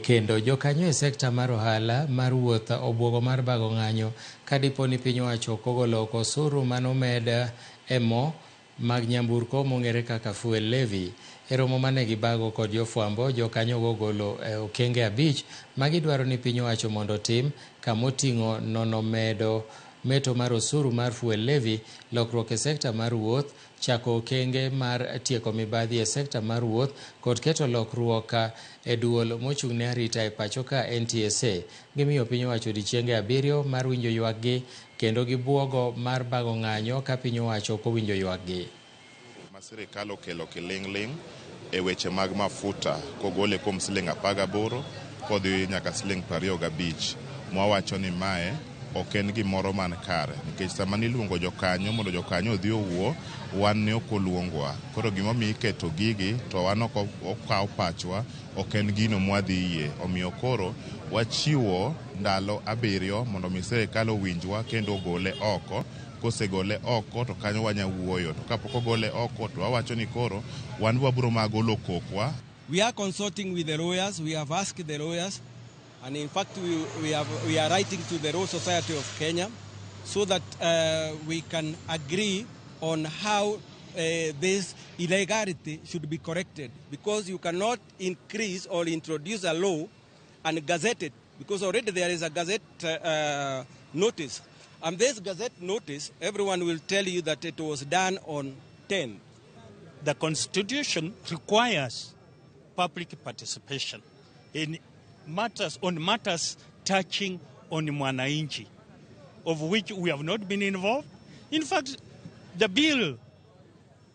Kendo jokanyo e sekta mar ohala mar wuoth obwogo mar bago ng'anyo ka dipo ni piny owacho ok ogolo oko osuru mane omed e mo mag nyamburko mong'ere kaka fuel levy. E romo mane gibago kod jofwambo, jokanyogo ogolo okenge 5 ma gidwaro ni piny owacho mondo otim kamoting'o nono medo meto mar osuru mar fuel levy, lokruok e sekta mar wuoth, chako okenge mar tieko mibadhi e sekta mar wuoth kod keto lokruok e duol mochung' ne arita e pacho ka NTSA. Gimiyo piny owacho odiechienge 7 mar winjo ywakgi kendo gibuogo mar bago ng'anyo ka piny owacho ok owinjo ywakgi. Ma sirikal okelo kiling'ling' e weche mag mafuta kogole kuom siling 18 kodhi nyaka siling 25, mwawacho ni mae ok en gimoro man kare nikech sama niluongo jokanyo mondo jokanyo odhi owuo, wan ne ok oluongwa. Koro gimomiyo iketo gigi to wan ok okaw pachwa, ok en gino mwadhi yie. Omiyo koro wachiwo ndalo 7 mondo mi sirikal owinjwa kendo ogole oko. Kosegole oko to kanyo wanya wuoyo, to kapok ogole oko to wawacho ni koro wan wabiro magolo kokwa. We are consulting with the lawyers. We have asked the lawyers, and in fact we are writing to the Law Society of Kenya so that we can agree on how this illegality should be corrected, because you cannot increase or introduce a law and gazette it, because already there is a gazette notice. And this gazette notice, everyone will tell you that it was done on 10. The Constitution requires public participation in matters, on matters touching on mwananchi, of which we have not been involved. In fact, the bill,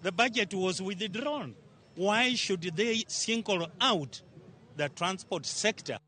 the budget was withdrawn. Why should they single out the transport sector?